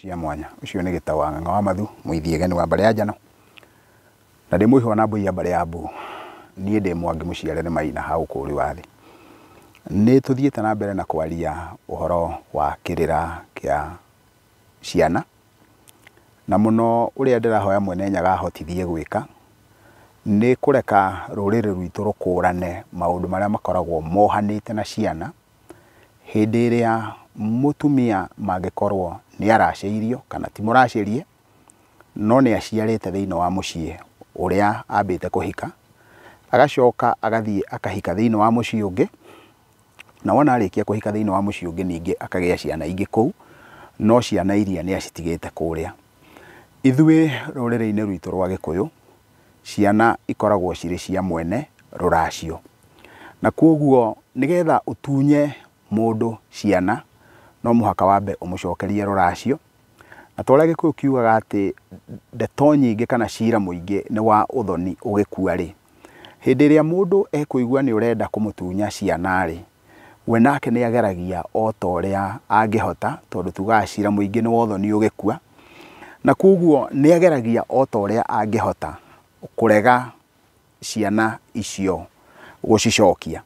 Cia mwanya. Ũcio nĩ Gĩtaũ wa Ng'ang'a wa Mathu, mũithiegeni wa mbarĩ ya Njano, na ndĩ mũihwa na mbũi ya mbarĩ ya Mbu. Niĩ ndĩ Mwangi mũciare nĩ Maina ha ũkũũri wa thĩ. Nĩ tũthiĩte na mbere na kwaria ũhoro wa kĩrĩra kĩa ciana, na mũno ũrĩa ndĩrahoya Mwene Nyaga ahotithie gwĩka, nĩ kũreka rũrĩrĩ rwitũ rũkũrane maũndũ marĩa makoragwo mohanĩte na ciana, hĩndĩ ĩrĩa mũtumia mangĩkorwo nĩ aracĩirio kana ti mũracĩrie, no nĩ aciarĩte thĩinĩ wa mũciĩ ũrĩa ambĩte kũhika, agacoka agathiĩ akahika thĩinĩ wa mũciĩ ũngĩ, na wona arĩkia kũhika thĩinĩ wa mũciĩ ũngĩ ningĩ akagĩa ciana ingĩ kũu, no ciana iria nĩ acitigĩte kũrĩa. Ithuĩ rũrĩrĩ-inĩ rwitũ rwa Gĩkũyũ, ciana ikoragwo cirĩ cia mwene rũracio. Na kwoguo nĩgetha ũtunye mũndũ ciana, no mũhaka wambe ũmũcokerie rũracio. Na ta ũrĩa Gĩkũyũ kiugaga atĩ ndeto nyingĩ kana cira mũingĩ nĩ wa ũthoni ũgĩkua rĩ, hĩndĩ ĩrĩa mũndũ ekũigua nĩ ũrenda kũmũtunya ciana rĩ, we nake nĩ ageragia o ta ũrĩa angĩhota, tondũ tugaga cira mũingĩ nĩ wa ũthoni ũgĩkua. Na kwoguo nĩ ageragia o ta ũrĩa angĩhota kũrega ciana icio gũcicokia.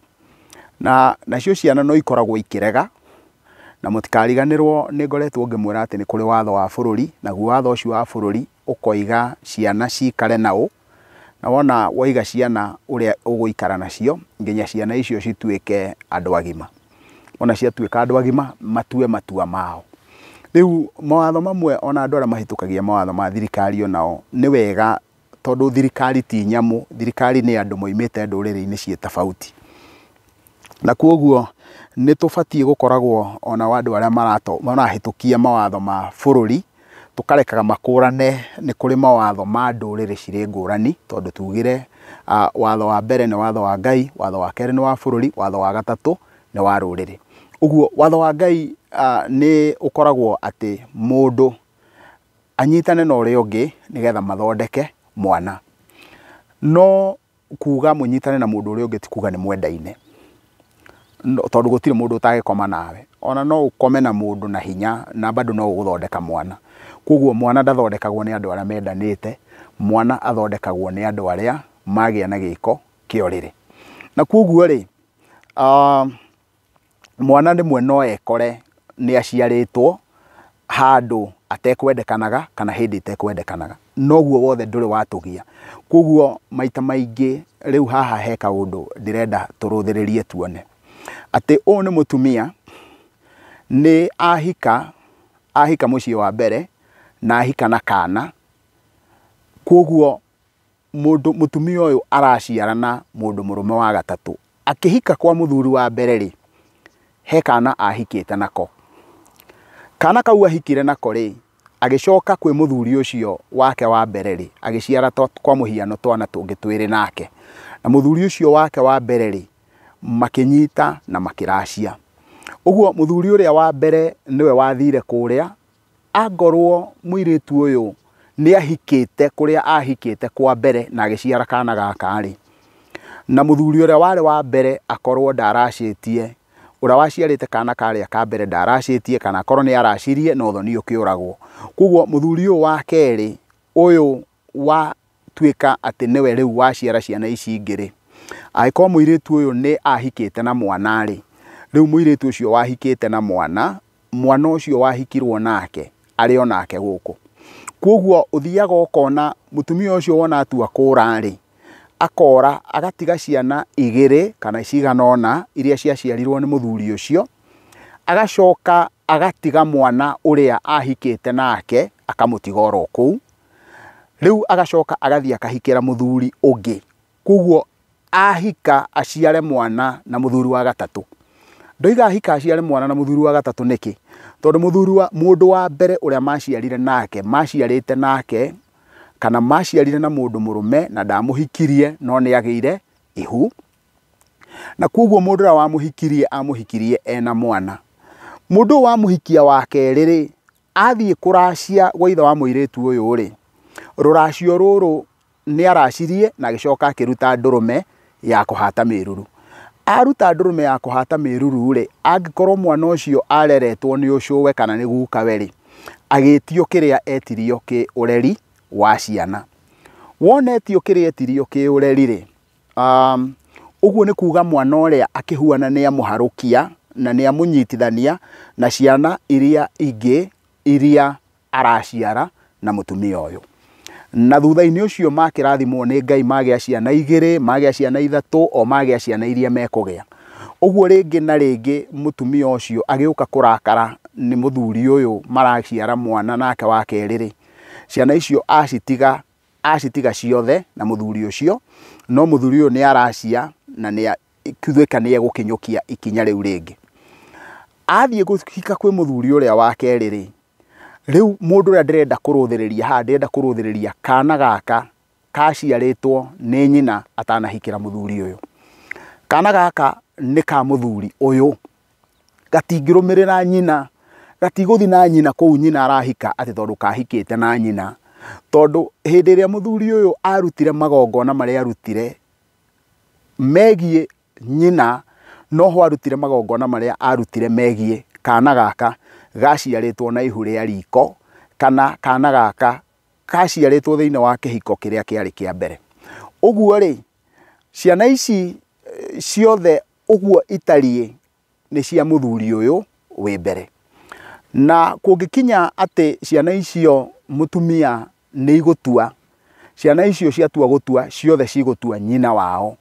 Na nacio ciana no ikoragwo ikĩrega, na mũtikariganĩrwo nĩ ngoretwo ngĩmwĩra atĩ nĩ kũrĩ watho wa bũrũri, naguo watho ũcio wa bũrũri ũkoiga ciana cikare naũ, na wona waiga ciana ũrĩa ũgũikara nacio nginya ciana icio cituĩke andũ agima. Wona ciatuĩka andũ agima, matue matua mao. Rĩu mawatho mamwe ona andũ arĩa mahĩtũkagia mawatho ma thirikari onao nĩ wega, tondũ thirikari ti nyamũ, thirikari nĩ andũ moimĩte ndũrĩrĩ-inĩ ciĩ tofauti. Na kwoguo nĩ tũbatiĩ gũkoragwo ona andũ arĩa marahĩtũkia mawatho ma bũrũri, tũkarekaga makũrane nĩ kũrĩ mawatho ma ndũrĩrĩ cirĩ ngũrani, tondũ tugire watho wa mbere nĩ watho wa Ngai, watho wa kerĩ nĩ wa bũrũri, watho wa gatatũ nĩ wa rũrĩrĩ. Ũguo watho wa Ngai nĩ ũkoragwo atĩ mũndũ anyitane na ũrĩa ũngĩ nĩgetha mathondeke mwana. No kuga mũnyitane na mũndũ ũrĩa ũngĩ ti kuga nĩ mwendaine, tondũ gũtirĩ mũndũ ũtangĩkoma nawe. Ona no ũkome na mũndũ na hinya na bado no ũgũthondeka mwana. Kwoguo mwana ndathondekagwo nĩ andũ arĩa mendanĩte, mwana athondekagwo nĩ andũ arĩa magĩa na gĩko kĩa ũrĩrĩ. Na kwoguo rĩ, mwana rĩmwe no ekore nĩ aciarĩtwo handũ atekwendekanaga kana hĩndĩ ĩtekwendekanaga, noguo wothe ndũrĩ watũgia. Kwoguo maita maingĩ rĩu haha he kaũndũ ndĩrenda tũrũthĩrĩrie tuone atĩ ũyũ nĩ mũtumia, nĩ ahika mũciĩ wa mbere na ahika na kana. Kwoguo mũtumia ũyũ araciara na mũndũ mũrũme wa gatatũ. Akĩhika kwa mũthuri wa mbere rĩ, he kana ahikĩte nako. Kana kau ahikire nako rĩ, agĩcoka kwĩ mũthuri ũcio wake wa mbere rĩ, agĩciara kwa mũhiano twana tũngĩ twĩrĩ nake. Na mũthuri ũcio wake wa mbere rĩ, makĩnyita na makĩracia. Ũguo mũthuri ũrĩa wa mbere nĩwe wathire kũrĩa, angorwo mũirĩtu ũyũ nĩ ahikĩte kũrĩa ahikĩte kwa mbere na agĩciara kana gaka rĩ, na mũthuri ũrĩa warĩ wa mbere akorwo ndaracĩtie, ũrĩa waciarĩte kana karĩa ka mbere ndaracĩtie, kana akorwo nĩ aracirie na ũthoni ũkĩũragwo. Kwoguo mũthuri ũyũ wa kerĩ ũyũ watuĩka atĩ nĩwe rĩu waciara ciana ici ingĩ rĩ, angĩkorwo mũirĩtu ũyũ nĩ ahikĩte na mwana rĩ, rĩu mũirĩtu ũcio wahikĩte na mwana, mwana ũcio wahikirwo nake arĩ o nake gũkũ. Kwoguo ũthiaga ũkona mũtumia ũcio wona atua kũra rĩ, akora agatiga ciana igĩrĩ kana cigana ũna iria ciaciarirwo nĩ mũthuri ũcio, agacoka agatiga mwana ũrĩa ahikĩte nake akamũtiga oro kũu. Rĩu agacoka agathiĩ akahikĩra mũthuri ũngĩ. Kwoguo ahika aciare mwana na mũthuri wa gatatũ. Ndoiga ahika aciare mwana na mũthuri wa gatatũ nĩkĩ? Tondũ mũndũ wa mbere ũrĩa maciarire nake, maciarĩte nake, kana maciarire na mũndũ mũrũme na ndamũhikirie no nĩ agĩire ihu. Na kwoguo mũndũ ũrĩa wamũhikirie, amũhikirie ena mwana. Mũndũ ũyũ wamũhikia wa kerĩ rĩ, athiĩ kũracia gwa ithe wa mũirĩtu ũyũ rĩ, rũracio rũrũ nĩ aracirie na agĩcoka akĩruta ndũrũme ya kũhata mĩruru. Aruta ndũrũme ya kũhata mĩruru rĩ, angĩkorwo mwana ũcio areretwo nĩ ũcũwe kana nĩ gukawe rĩ, Agĩtio kĩrĩa etirio kĩ ũreri wa ciana. Wona etio kĩrĩa etirio kĩ ũreri rĩ, ũguo nĩ kuga mwana ũrĩa akĩhuana nĩ amũharũkia na nĩ amũnyitithania na ciana iria ingĩ iria araciara na mũtumia ũyũ. Na thutha-inĩ ũcio makĩrathimwo nĩ Ngai magĩa ciana igĩrĩ, magĩa ciana ithatũ, o magĩa ciana iria mekũgĩa. Ũguo rĩngĩ na rĩngĩ mũtumia ũcio agĩũka kũrakara nĩ mũthuri ũyũ maraciara mwana nake wa kerĩ rĩ, ciana icio acitiga acitiga ciothe na mũthuri ũcio, no mũthuri ũyũ nĩ aracia na nĩ tuĩka nĩ egũkinyũkia ikinya rĩu rĩngĩ. Athiĩ kũhika kwĩ mũthuri ũrĩa wa kerĩ rĩ, rĩu mũndũ ũrĩa ndĩrenda kũrũthĩrĩria haha, ndĩrenda kũrũthĩrĩria kana gaka kaciarĩtwo nĩ nyina atanahikĩra mũthuri ũyũ. Kana gaka nĩ ka mũthuri ũyũ, gatingĩrũmĩrĩra nyina, gatigũthiĩ na nyina kũu nyina arahika atĩ tondũ kahikĩte na nyina. Tondũ hĩndĩ ĩrĩa mũthuri ũyũ arutire magongona marĩa arutire megiĩ nyina, noho arutire magongona marĩa arutire megiĩ kana gaka gaciarĩtwo na ihu rĩa riko, kana kana gaka gaciarĩtwo thĩinĩ wa kĩhiko kĩrĩa kĩarĩ kĩa mbere. Ũguo rĩ, ciana ici ciothe ũguo itariĩ nĩ cia mũthuri ũyũ wĩ mbere. Na kũngĩkinya atĩ ciana icio mũtumia nĩ igũtua, ciana icio ciatua gũtua ciothe cigũtua nyina wao,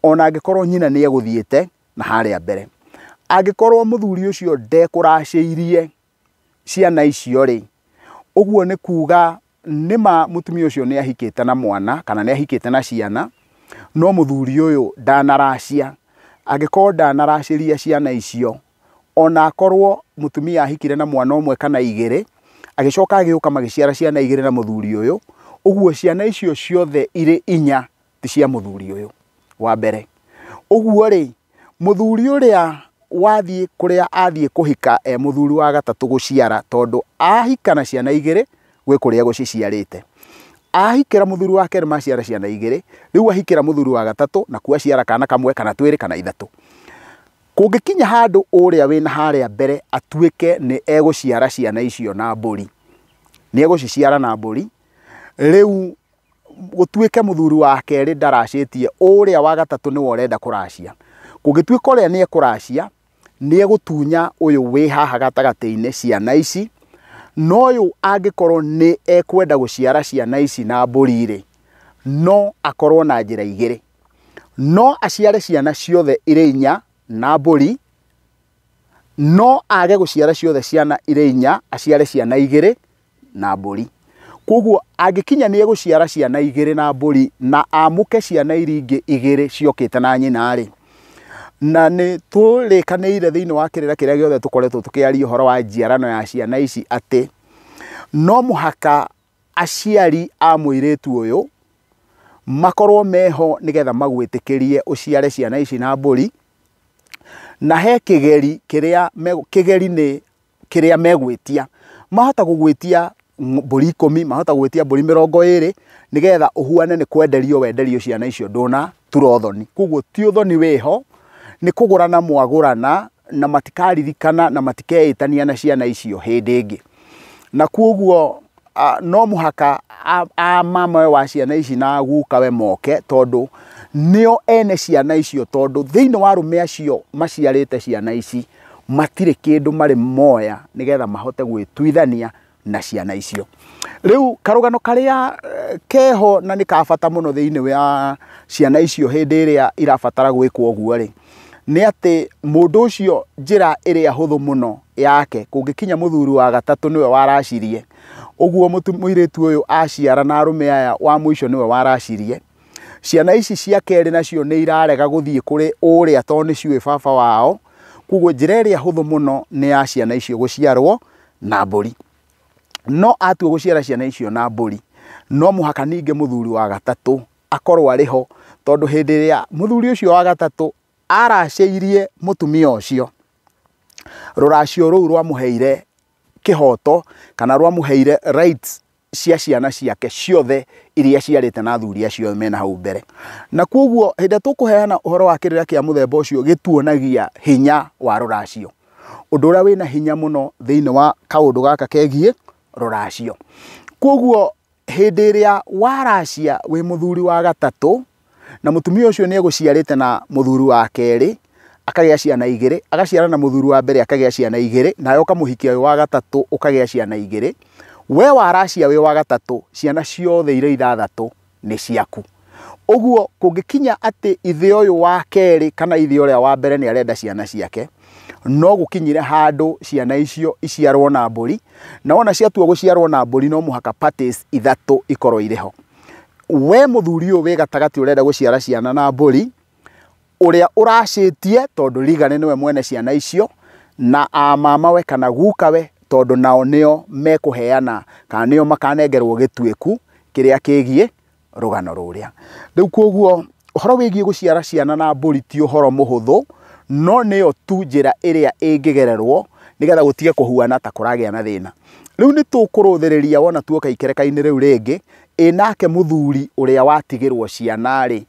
ona angĩkorwo nyina nĩ egũthiĩte na harĩa mbere. Angĩkorwo mũthuri ũcio ndekũracĩirie ciana icio rĩ, ũguo nĩ kuga nĩma mũtumia ũcio nĩ ahikĩte na mwana kana nĩ ahikĩte na ciana, no mũthuri ũyũ ndanaracia. Angĩkorwo ndanaracĩria ciana icio, ona akorwo mũtumia ahikire na mwana ũmwe kana igĩrĩ, agĩcoka agĩũka magĩciara ciana igĩrĩ na mũthuri ũyũ, ũguo ciana icio ciothe irĩ inya ti cia mũthuri ũyũ wa mbere. Ũguo rĩ, mũthuri ũrĩa wathiĩ kũrĩa athiĩ kũhika e mũthuri wa gatatũ gũciara, tondũ ahika na ciana igĩrĩ gwĩ kũrĩa gũciciarĩte. Ahikĩra mũthuri wa kerĩ maciara ciana igĩrĩ, rĩu ahikĩra mũthuri wa gatatũ na kuo aciara kana kamwe kana twĩrĩ kana ithatũ. Kũngĩkinya handũ ũrĩa wĩna harĩa mbere atuĩke nĩ egũciara ciana icio na mbũri, nĩ egũciciara na mbũri, rĩu gũtuĩke mũthuri wa kerĩ ndaracĩtie, ũrĩa wa gatatũ nĩwe ũrenda kũracia. Kũngĩtuĩka ũrĩa nĩ ekũracia, nĩ egũtunya ũyũ wĩ haha gatagatĩ-inĩ ciana ici, no ũyũ angĩkorwo nĩ ekwenda gũciara ciana ici na mbũri rĩ, no akorwo na njĩra igĩrĩ. No aciare ciana ciothe irĩ inya na mbũri, no age gũciara ciothe ciana irĩ inya, aciare ciana igĩrĩ na mbũri. Koguo angĩkinya nĩ egũciara ciana igĩrĩ na mbũri na amũke ciana iria ingĩ igĩrĩ ciokĩte na nyina rĩ, na nĩ tũrĩkanĩire thĩinĩ wa kĩrĩra kĩrĩa gĩothe tũkoretwo tũkĩaria ũhoro wa njiarano ya ciana ici atĩ no mũhaka aciari a mũirĩtu ũyũ makorwo meho nĩgetha magwĩtĩkĩrie ũciare ciana ici na mbũri, na he kĩgeri kĩrĩa kĩgeri nĩ kĩrĩa megwĩtia. Mahota gũgwĩtia mbũri 10, mahota gũgwĩtia mbũri 20 nĩgetha ũhuane nĩ kwenderio wenderio ciana icio ndũnatura ũthoni. Koguo ti ũthoni wĩho, nĩ kũgũrana mwagũrana na matikaririkana na matikeĩtania na ciana icio hĩndĩ ĩngĩ. Na koguo no mũhaka a mama wa ciana ici na gukawe moke, tondũ nĩo ene ciana icio, tondũ thĩinĩ wa arũme acio maciarĩte ciana ici matirĩ kĩndũ marĩ moya nĩgetha mahote gwĩtuithania na ciana icio. Rĩu karũgano karĩa keho na nĩ ka bata mũno thĩinĩ wa ciana icio hĩndĩ ĩrĩa irabatara gwĩkwo ũguo rĩ, nĩ atĩ mũndũ ũcio njĩra ĩrĩa hũthũ mũno yake kũngĩkinya mũthuri wa gatatũ nĩwe waracirie, ũguo mũirĩtu ũyũ aciara na arũme aya wa mũico nĩwe waracirie, ciana ici cia kerĩ nacio nĩ irarega gũthiĩ kũrĩ ũrĩa tondũ nĩ ciũĩ baba wao. Koguo njĩra ĩrĩa hũthũ mũno nĩ ya ciana icio gũciarwo na mbũri. No atua gũciara ciana icio na mbũri, no mũhaka ningĩ mũthuri wa gatatũ akorwo arĩ ho, tondũ hĩndĩ ĩrĩa mũthuri ũcio wa gatatũ aracĩirie mũtumia ũcio, rũracio rũu rwamũheire kĩhoto kana rwamũheire rights cia ciana ciake ciothe iria ciarĩte na athuri acio mena hau mbere. Na koguo hĩndĩ ĩrĩa tũkũheana ũhoro wa kĩrĩra kĩa mũthemba ũcio gĩtuonagia hinya wa rũracio, ũndũ ũrĩa wĩna hinya mũno thĩinĩ wa kaũndũ gaka kegiĩ Rũracio. Koguo hĩndĩ ĩrĩa waracia wĩ mũthuri wa gatatũ, na mũtumia ũcio nĩ egũciarĩte na mũthuri wa kerĩ, akagĩa ciana igĩrĩ, agaciara na mũthuri wa mbere akagĩa ciana igĩrĩ, nawe ũkamũhikia wĩ wa gatatũ ũkagĩa ciana igĩrĩ, we waracia wĩ wa gatatũ, ciana ciothe iria ithathatũ nĩ ciaku. Ũguo kũngĩkinya atĩ ithe ũyũ wa kerĩ kana ithe ũrĩa wa mbere nĩ arenda ciana ciake, no gũkinyire handũ ciana icio iciarwo na mbũri, na wona ciatua gũciarwo na mbũri no mũhaka parties ithatũ ikorwo irĩ ho. We mũthuri ũyũ wĩ gatagatĩ ũrenda gũciara ciana na mbũri, ũrĩa ũracĩtie tondũ legally nĩwe mwene ciana icio, na a mamawe kana gukawe tondũ nao nĩo mekũheana kana nĩo makanengerwo gĩtuĩku kĩrĩa kĩgiĩ rũgano rũrĩa. Rĩu koguo ũhoro wĩgiĩ gũciara ciana na mbũri ti ũhoro mũhũthũ, no nĩyo tu njĩra ĩrĩa ĩngĩgererwo nĩgetha gũtige kũhuana ta kũragĩa na thĩna. Rĩu nĩ tũkũrũthĩrĩria wona tuoka ikereka-inĩ rĩu rĩngĩ, ĩ nake mũthuri ũrĩa watigĩrwo ciana rĩ,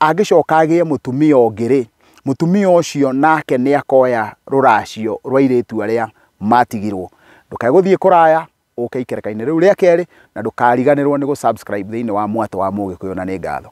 angĩcoka agĩe mũtumia ũngĩ rĩ, mũtumia ũcio nake nĩ akoya rũracio rwa airĩtu arĩa matigirwo. Ndũkae gũthiĩ kũraya, ũke ikereka-inĩ rĩu rĩa kerĩ, na ndũkariganĩrwo nĩ gũ subscribe thĩinĩ wa Mwatũ wa Mũgĩkũyũ, na nĩ ngatho.